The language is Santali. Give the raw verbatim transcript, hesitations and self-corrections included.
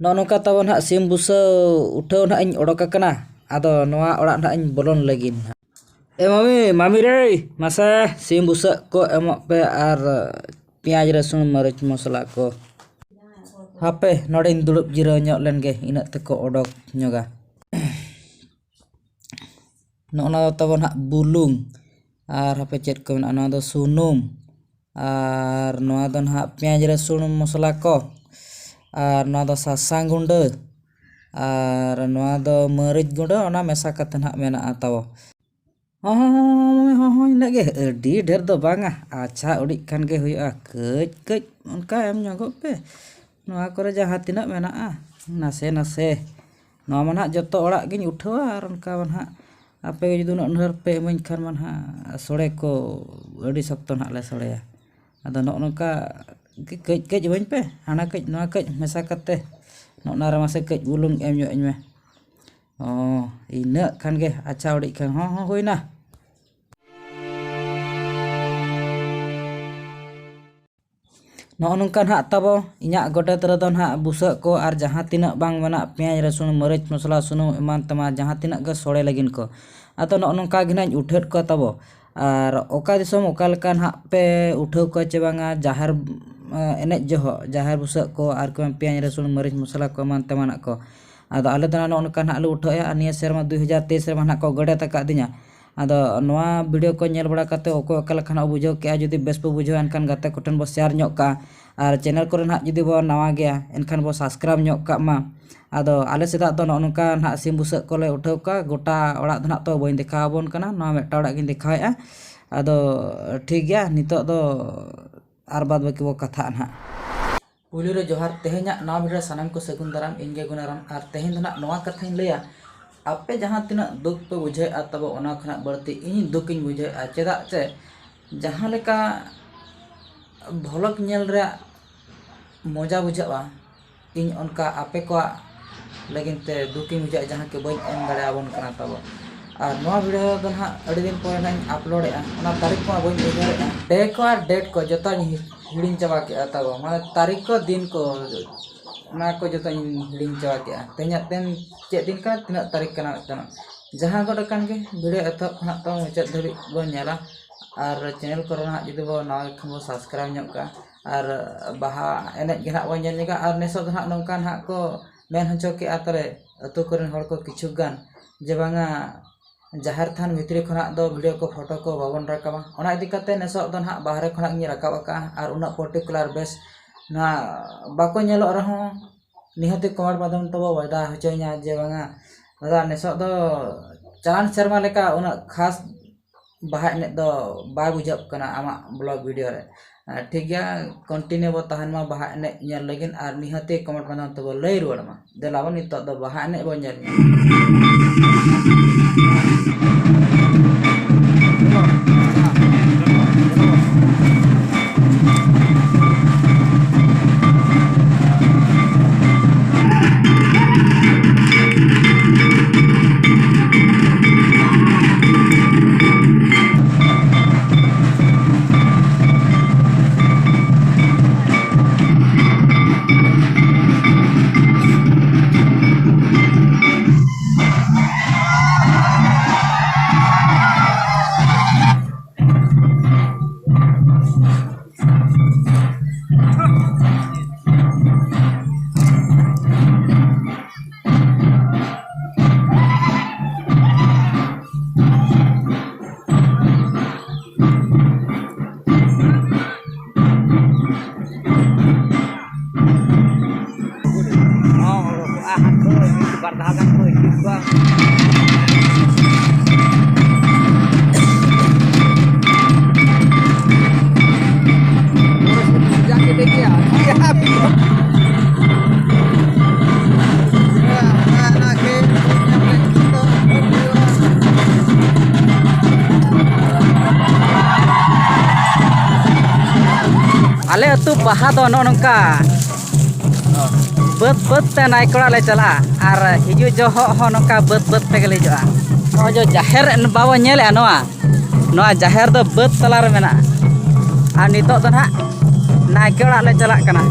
ᱱᱚᱜᱼᱚ ᱱᱚᱝᱠᱟ ᱛᱟᱵᱚ ᱱᱟᱦᱟᱜ ᱥᱤᱢ ᱵᱩᱥᱟᱹᱜ ᱩᱴᱷᱟᱹᱣ ᱱᱟᱦᱟᱜ ᱤᱧ ᱚᱰᱚᱠ ᱟᱠᱟᱱᱟ᱾ ᱟᱫᱚ ᱱᱚᱣᱟ ᱚᱲᱟᱜ ᱱᱟᱦᱟᱜ ᱤᱧ ᱵᱚᱞᱚᱱ ᱞᱟᱹᱜᱤᱫ ᱱᱟᱦᱟᱜ᱾ ᱮ ᱢᱟᱢᱤ, ᱢᱟᱢᱤ ᱨᱮ, ᱢᱟᱥᱮ ᱥᱤᱢ ᱵᱩᱥᱟᱹᱜ ᱠᱚ ᱮᱢᱚᱜ ᱯᱮ ᱟᱨ ᱯᱮᱸᱭᱟᱡᱽ, ᱨᱟᱹᱥᱩᱱ, ᱢᱟᱹᱨᱤᱪ, ᱢᱚᱥᱞᱟ ᱠᱚ᱾ ᱦᱟᱯᱮ ᱱᱚᱰᱮᱧ ᱫᱩᱲᱩᱵ ᱡᱤᱨᱟᱹᱣ ᱧᱚᱜ ᱞᱮᱱ ᱜᱮ, ᱤᱱᱟᱹᱜ ᱛᱮᱠᱚ ᱚᱰᱚᱠ ᱧᱚᱜᱟ᱾ ᱱᱚᱜᱼᱚ ᱱᱚᱣᱟ ᱫᱚ ᱛᱟᱵᱚᱱ ᱦᱟᱸᱜ ᱵᱩᱞᱩᱝ, ᱟᱨ ᱦᱟᱯᱮ ᱪᱮᱫ ᱠᱚ ᱢᱮᱱᱟᱜᱼᱟ, ᱱᱚᱣᱟ ᱫᱚ ᱥᱩᱱᱩᱢ, ᱟᱨ ᱱᱚᱣᱟ ᱫᱚ ᱱᱟᱦᱟᱜ ᱯᱮᱸᱭᱟᱡᱽ, ᱨᱟᱹᱥᱩᱱ, ᱢᱚᱥᱞᱟ ᱠᱚ, ᱟᱨ ᱱᱚᱣᱟ ᱫᱚ ᱥᱟᱥᱟᱝ ᱜᱩᱸᱰᱟᱹ, ᱟᱨ ᱱᱚᱣᱟ ᱫᱚ ᱢᱟᱹᱨᱤᱪ ᱜᱩᱸᱰᱟᱹ, ᱚᱱᱟ ᱢᱮᱥᱟ ᱠᱟᱛᱮ ᱱᱟᱦᱟᱜ ᱢᱮᱱᱟᱜᱼᱟ ᱛᱟᱵᱚ᱾ ᱦᱚᱸ, ᱦᱚᱸ, ᱦᱚᱸ, ᱦᱚᱸ, ᱦᱚᱸ, ᱤᱱᱟᱹᱜ ᱜᱮ, ᱟᱹᱰᱤ ᱰᱷᱮᱨ ᱫᱚ ᱵᱟᱝᱟ, ᱟᱪᱪᱷᱟ ᱩᱰᱤᱡ ᱠᱷᱟᱱ ᱜᱮ ᱦᱩᱭᱩᱜᱼᱟ᱾ ᱠᱟᱹᱡ ᱠᱟᱹᱡ ᱚᱱᱠᱟ ᱮᱢ ᱧᱚᱜᱚᱜ ᱯᱮ, ᱱᱚᱣᱟ ᱠᱚᱨᱮ ᱡᱟᱦᱟᱸ ᱛᱤᱱᱟᱹᱜ ᱢᱮᱱᱟᱜᱼᱟ, ᱱᱟᱥᱮ ᱱᱟᱥᱮ᱾ ᱱᱚᱣᱟ ᱢᱟ ᱱᱟᱦᱟᱜ ᱡᱚᱛᱚ ᱚᱲᱟᱜ ᱜᱤᱧ ᱩᱴᱷᱟᱹᱣᱟ, ᱟᱨ ᱚᱱᱠᱟ ᱢᱟ ᱱᱟᱦᱟᱜ ᱟᱯᱮ ᱜᱮ ᱡᱩᱫᱤ ᱩᱱᱟᱹᱜ ᱰᱷᱮᱨ ᱯᱮ ᱤᱢᱟᱹᱧ ᱠᱷᱟᱱ ᱢᱟ ᱱᱟᱦᱟᱜ ᱥᱚᱲᱮ ᱠᱚ ᱟᱹᱰᱤ ᱥᱚᱠᱛᱚ ᱱᱟᱦᱟᱜ ᱞᱮ ᱥᱚᱲᱮᱭᱟ᱾ ᱟᱫᱚ ᱱᱚᱜᱼᱚ ᱱᱚᱝᱠᱟ ᱠᱟᱹᱡ ᱠᱟᱹᱡ ᱤᱢᱟᱹᱧ ᱯᱮ, ᱦᱟᱱᱟ ᱠᱟᱹᱡ ᱱᱚᱣᱟ ᱠᱟᱹᱡ ᱢᱮᱥᱟ ᱠᱟᱛᱮ ᱱᱚᱜᱼᱚ ᱱᱟ ᱨᱮ ᱢᱟᱥᱮ ᱠᱟᱹᱡ ᱵᱩᱞᱩᱝ ᱮᱢ ᱧᱚᱜ ᱟᱹᱧ ᱢᱮ᱾ ᱚ, ᱤᱱᱟᱹᱜ ᱠᱷᱟᱱ ᱜᱮ, ᱟᱪᱪᱷᱟ, ᱩᱰᱤᱡ ᱠᱷᱟᱱ ᱦᱚᱸ, ᱦᱚᱸ, ᱦᱩᱭᱱᱟ᱾ ᱱᱚᱜᱼᱚ ᱱᱚᱝᱠᱟ ᱱᱟᱦᱟᱜ ᱛᱟᱵᱚ ᱤᱧᱟᱹᱜ ᱜᱚᱰᱮᱛ ᱨᱮᱫᱚ ᱱᱟᱦᱟᱜ ᱵᱩᱥᱟᱹᱜ ᱠᱚ ᱟᱨ ᱡᱟᱦᱟᱸ ᱛᱤᱱᱟᱹᱜ ᱵᱟᱝ ᱢᱮᱱᱟᱜ, ᱯᱮᱸᱭᱟᱡᱽ, ᱨᱟᱹᱥᱩᱱ, ᱢᱟᱹᱨᱤᱪ, ᱢᱚᱥᱞᱟ, ᱥᱩᱱᱩᱢ ᱮᱢᱟᱱ ᱛᱮᱢᱟᱱ ᱡᱟᱦᱟᱸ ᱛᱤᱱᱟᱹᱜ ᱜᱮ ᱥᱚᱲᱮ ᱞᱟᱹᱜᱤᱫ ᱠᱚ, ᱟᱫᱚ ᱱᱚᱜᱼᱚ ᱱᱚᱝᱠᱟ ᱜᱮ ᱱᱟᱦᱟᱜ ᱤᱧ ᱩᱴᱷᱟᱹᱣᱮᱫ ᱠᱚᱣᱟ ᱛᱟᱵᱚ᱾ ᱟᱨ ᱚᱠᱟ ᱫᱤᱥᱚᱢ ᱚᱠᱟ ᱞᱮᱠᱟ ᱱᱟᱦᱟᱜ ᱯᱮ ᱩᱴᱷᱟᱹᱣ ᱠᱚᱣᱟ ᱪᱮ ᱵᱟᱝᱟ, ᱡᱟᱦᱮᱨ, ᱮ, ᱮᱱᱮᱡ ᱡᱚᱦᱚᱜ ᱡᱟᱦᱮᱨ ᱵᱩᱥᱟᱹᱜ ᱠᱚ ᱟᱨ ᱠᱚ ᱯᱮᱸᱭᱟᱡᱽ, ᱨᱟᱹᱥᱩᱱ, ᱢᱟᱹᱨᱤᱪ, ᱢᱚᱥᱞᱟ ᱠᱚ ᱮᱢᱟᱱ ᱛᱮᱢᱟᱱᱟᱜ ᱠᱚ᱾ ᱟᱫᱚ ᱟᱞᱮ ᱫᱚ ᱱᱟᱦᱟᱜ ᱱᱚᱜᱼᱚ ᱱᱚᱝᱠᱟ ᱱᱟᱦᱟᱜ ᱞᱮ ᱩᱴᱷᱟᱹᱣᱮᱫᱼᱟ᱾ ᱟᱨ ᱱᱤᱭᱟᱹ ᱥᱮᱨᱢᱟ ᱫᱩᱭ ᱦᱟᱡᱟᱨ ᱛᱮᱭᱤᱥ ᱨᱮᱢᱟ ᱱᱟᱦᱟᱜ ᱠᱚ ᱜᱚᱰᱮᱛ ᱟᱠᱟᱫᱤᱧᱟ᱾ ᱟᱫᱚ ᱱᱚᱣᱟ video ᱠᱚ ᱧᱮᱞ ᱵᱟᱲᱟ ᱠᱟᱛᱮ ᱚᱠᱚᱭ ᱚᱠᱟ ᱞᱮᱠᱟ ᱱᱟᱦᱟᱜ ᱵᱩᱡᱷᱟᱹᱣ ᱠᱮᱜᱼᱟ, ᱡᱩᱫᱤ ᱵᱮᱥ ᱯᱮ ᱵᱩᱡᱷᱟᱹᱣᱟ ᱮᱱᱠᱷᱟᱱ ᱜᱟᱛᱮ ᱠᱚᱴᱷᱮᱱ ᱵᱚ share ᱧᱚᱜ ᱠᱟᱜᱼᱟ᱾ ᱟᱨ channel ᱠᱚᱨᱮ ᱱᱟᱦᱟᱜ ᱡᱩᱫᱤ ᱵᱚ ᱱᱟᱣᱟ ᱜᱮᱭᱟ ᱮᱱᱠᱷᱟᱱ ᱵᱚ subscribe ᱧᱚᱜ ᱠᱟᱜ ᱢᱟ᱾ ᱟᱫᱚ ᱟᱞᱮ ᱥᱮᱫᱟᱜ ᱫᱚ ᱱᱚᱜᱼᱚ ᱱᱚᱝᱠᱟ ᱱᱟᱦᱟᱜ ᱥᱤᱢ ᱵᱩᱥᱟᱹᱜ ᱠᱚᱞᱮ ᱩᱴᱷᱟᱹᱣ ᱠᱚᱣᱟ, ᱜᱚᱴᱟ ᱚᱲᱟᱜ ᱫᱚ ᱱᱟᱦᱟᱜ ᱛᱚ ᱵᱟᱹᱧ ᱫᱮᱠᱷᱟᱣ ᱟᱵᱚᱱ ᱠᱟᱱᱟ, ᱱᱚᱣᱟ ᱢᱤᱫᱴᱟᱝ ᱚᱲᱟᱜ ᱜᱤᱧ ᱫᱮᱠᱷᱟᱣᱮᱫᱼᱟ᱾ ᱟᱫᱚ ᱴᱷᱤᱠ ᱜᱮᱭᱟ, ᱱᱤᱛᱚᱜ ᱫᱚ ᱟᱨ ᱵᱟᱫ ᱵᱟᱹᱠᱤ ᱵᱚ ᱠᱟᱛᱷᱟᱜᱼᱟ ᱱᱟᱦᱟᱜ᱾ ᱯᱩᱭᱞᱩ ᱨᱮ ᱡᱚᱦᱟᱨ, ᱛᱮᱦᱮᱧᱟᱜ ᱱᱟᱣᱟ video ᱨᱮ ᱥᱟᱱᱟᱢ ᱠᱚ ᱥᱟᱹᱜᱩᱱ ᱫᱟᱨᱟᱢ, ᱤᱧ ᱜᱮ ᱜᱩᱱᱟᱨᱟᱢ᱾ ᱟᱨ ᱛᱮᱦᱮᱧ ᱫᱚ ᱱᱟᱦᱟᱜ ᱱᱚᱣᱟ ᱠᱟᱛᱷᱟᱧ ᱞᱟᱹᱭᱟ, ᱟᱯᱮ ᱡᱟᱦᱟᱸ ᱛᱤᱱᱟᱹᱜ ᱫᱩᱠ ᱯᱮ ᱵᱩᱡᱷᱟᱹᱣᱮᱫᱼᱟ ᱛᱟᱵᱚ, ᱚᱱᱟ ᱠᱷᱚᱱᱟᱜ ᱵᱟᱹᱲᱛᱤ ᱤᱧ ᱫᱩᱠᱤᱧ ᱵᱩᱡᱷᱟᱹᱣᱮᱫᱼᱟ᱾ ᱪᱮᱫᱟᱜ ᱪᱮ ᱡᱟᱦᱟᱸ ᱞᱮᱠᱟ vlog ᱧᱮᱞ ᱨᱮᱭᱟᱜ ᱢᱚᱡᱟ ᱵᱩᱡᱷᱟᱹᱜᱼᱟ, ᱤᱧ ᱚᱱᱠᱟ ᱟᱯᱮ ᱠᱚᱣᱟᱜ ᱞᱟᱹᱜᱤᱫ ᱛᱮ ᱫᱩᱠᱤᱧ ᱵᱩᱡᱷᱟᱹᱣᱟ, ᱡᱟᱦᱟᱸ ᱠᱤ ᱵᱟᱹᱧ ᱮᱢ ᱫᱟᱲᱮᱭᱟᱵᱚᱱ ᱠᱟᱱᱟ ᱛᱟᱵᱚ᱾ ᱟᱨ ᱱᱚᱣᱟ video ᱫᱚ ᱱᱟᱦᱟᱜ ᱟᱹᱰᱤ ᱫᱤᱱ ᱯᱚᱨᱮ ᱱᱟᱦᱟᱜ ᱤᱧ uploadᱮᱫᱼᱟ, ᱚᱱᱟ ᱛᱟᱹᱨᱤᱠᱷ ᱠᱚᱢᱟ ᱵᱟᱹᱧ ᱩᱭᱦᱟᱹᱨᱮᱫᱼᱟ, day ᱠᱚ ᱟᱨ date ᱠᱚ ᱡᱚᱛᱚᱧ ᱦᱤᱲᱤᱧ ᱪᱟᱵᱟ ᱠᱮᱫᱼᱟ ᱛᱟᱵᱚ, ᱢᱟᱱᱮ ᱛᱟᱹᱨᱤᱠᱷ ᱠᱚ, ᱫᱤᱱ ᱠᱚ, ᱚᱱᱟ ᱠᱚ ᱡᱚᱛᱚᱧ ᱦᱤᱲᱤᱧ ᱪᱟᱵᱟ ᱠᱮᱜᱼᱟ᱾ ᱛᱮᱦᱮᱧᱟᱜ ᱫᱤᱱ ᱪᱮᱫ ᱫᱤᱱ ᱠᱟᱱᱟ, ᱛᱤᱱᱟᱹᱜ ᱛᱟᱹᱨᱤᱠᱷ ᱠᱟᱱᱟ ᱢᱤᱫᱴᱟᱝ᱾ ᱡᱟᱦᱟᱸ ᱜᱚᱫ ᱟᱠᱟᱱ ᱜᱮ, ᱵᱷᱤᱰᱤᱭᱳ ᱮᱛᱚᱦᱚᱵ ᱠᱷᱚᱱᱟᱜ ᱛᱚ ᱢᱩᱪᱟᱹᱫ ᱫᱷᱟᱹᱵᱤᱡ ᱵᱚᱱ ᱧᱮᱞᱟ᱾ ᱟᱨ ᱪᱮᱱᱮᱞ ᱠᱚᱨᱮ ᱱᱟᱦᱟᱜ ᱡᱩᱫᱤ ᱵᱚ ᱱᱟᱣᱟ ᱜᱮ ᱠᱷᱟᱱ ᱵᱚ ᱥᱟᱵᱥᱠᱨᱟᱭᱤᱵᱽ ᱧᱚᱜ ᱠᱟᱜᱼᱟ᱾ ᱟᱨ ᱵᱟᱦᱟ ᱮᱱᱮᱡ ᱜᱮ ᱱᱟᱦᱟᱜ ᱵᱚᱱ ᱧᱮᱞ ᱧᱚᱜᱟ᱾ ᱟᱨ ᱱᱮᱥᱚᱜ ᱫᱚ ᱱᱟᱦᱟᱜ ᱱᱚᱝᱠᱟ ᱱᱟᱦᱟᱜ ᱠᱚ ᱢᱮᱱ ᱦᱚᱪᱚ ᱠᱮᱜᱼᱟ ᱛᱟᱞᱮ ᱟᱹᱛᱩ ᱠᱚᱨᱮᱱ ᱦᱚᱲ ᱠᱚ ᱠᱤᱪᱷᱩ ᱜᱟᱱ, ᱡᱮ ᱵᱟᱝᱟ ᱡᱟᱦᱮᱨ ᱛᱷᱟᱱ ᱵᱷᱤᱛᱨᱤ ᱠᱷᱚᱱᱟᱜ ᱫᱚ ᱵᱷᱤᱰᱤᱭᱳ ᱠᱚ, ᱯᱷᱳᱴᱳ ᱠᱚ ᱵᱟᱵᱚᱱ ᱨᱟᱠᱟᱵᱟ᱾ ᱚᱱᱟ ᱤᱫᱤ ᱠᱟᱛᱮ ᱱᱮᱥᱚᱜ ᱫᱚ ᱱᱟᱦᱟᱜ ᱵᱟᱦᱨᱮ ᱠᱷᱚᱱᱟᱜ ᱤᱧ ᱨᱟᱠᱟᱵ ᱟᱠᱟᱜᱼᱟ᱾ ᱟᱨ ᱩᱱᱟᱹᱜ ᱯᱟᱨᱴᱤᱠᱩᱞᱟᱨ ᱵᱮᱥ ᱱᱚᱣᱟ ᱵᱟᱠᱚ ᱧᱮᱞᱚᱜ ᱨᱮᱦᱚᱸ ᱱᱤᱦᱟᱹᱛᱤ ᱠᱚᱢᱮᱱᱴ ᱢᱟᱫᱽᱫᱷᱚᱢ ᱛᱮᱵᱚ ᱵᱟᱰᱟᱭ ᱦᱚᱪᱚᱧᱟ ᱡᱮ ᱵᱟᱝᱟ ᱫᱟᱫᱟ, ᱱᱮᱥᱚᱜ ᱫᱚ ᱪᱟᱞᱟᱣᱮᱱ ᱥᱮᱨᱢᱟ ᱞᱮᱠᱟ ᱩᱱᱟᱹᱜ ᱠᱷᱟᱥ ᱵᱟᱦᱟ ᱮᱱᱮᱡ ᱫᱚ ᱵᱟᱭ ᱵᱩᱡᱷᱟᱹᱜ ᱠᱟᱱᱟ ᱟᱢᱟᱜ ᱵᱞᱚᱜ ᱵᱷᱤᱰᱤᱭᱳ ᱨᱮ᱾ ᱟᱨ ᱴᱷᱤᱠ ᱜᱮᱭᱟ, ᱠᱚᱱᱴᱤᱱᱤᱭᱩ ᱵᱚ ᱛᱟᱦᱮᱱ ᱢᱟ ᱵᱟᱦᱟ ᱮᱱᱮᱡ ᱧᱮᱞ ᱞᱟᱹᱜᱤᱫ, ᱟᱨ ᱱᱤᱦᱟᱹᱛᱤ ᱠᱚᱢᱮᱱᱴ ᱢᱟᱫᱽᱫᱷᱚᱢ ᱛᱮᱵᱚ ᱞᱟᱹᱭ ᱨᱩᱣᱟᱹᱲ ᱢᱟ᱾ ᱫᱮᱞᱟ ᱵᱚᱱ ᱱᱤᱛᱚᱜ ᱫᱚ ᱵᱟᱦᱟ ᱮᱱᱮᱡ ᱵᱚᱱ ᱧᱮᱞ ᱧᱚᱜᱟ᱾ ᱦᱚᱸ, ᱚᱰᱚᱠᱚᱜᱼᱟ ᱦᱟᱸᱜ ᱠᱚ, ᱢᱤᱫ ᱵᱟᱨ ᱫᱷᱟᱣ ᱜᱟᱱ ᱠᱚ ᱦᱤᱡᱩᱜ ᱠᱚᱣᱟ᱾ ᱟᱞᱮ ᱟᱹᱛᱩ ᱵᱟᱦᱟ ᱫᱚ ᱱᱚᱜᱼᱚ ᱱᱚᱝᱠᱟ ᱵᱟᱹᱫᱽ ᱵᱟᱹᱫᱽ ᱛᱮ ᱱᱟᱭᱠᱮ ᱚᱲᱟᱜ ᱞᱮ ᱪᱟᱞᱟᱜᱼᱟ, ᱟᱨ ᱦᱤᱡᱩᱜ ᱡᱚᱦᱚᱜ ᱦᱚᱸ ᱱᱚᱝᱠᱟ ᱵᱟᱹᱫᱽ ᱵᱟᱹᱫᱽ ᱛᱮᱜᱮ ᱞᱮ ᱦᱤᱡᱩᱜᱼᱟ᱾ ᱱᱚᱜᱼᱚᱭ ᱡᱮ ᱡᱟᱦᱮᱨ ᱵᱟᱵᱚ ᱧᱮᱞᱮᱜᱼᱟ, ᱱᱚᱣᱟ, ᱱᱚᱣᱟ ᱡᱟᱦᱮᱨ ᱫᱚ ᱵᱟᱹᱫᱽ ᱛᱟᱞᱟ ᱨᱮ ᱢᱮᱱᱟᱜᱼᱟ᱾ ᱟᱨ ᱱᱤᱛᱚᱜ ᱫᱚ ᱱᱟᱦᱟᱜ ᱱᱟᱭᱠᱮ ᱚᱲᱟᱜ ᱞᱮ ᱪᱟᱞᱟᱜ ᱠᱟᱱᱟ᱾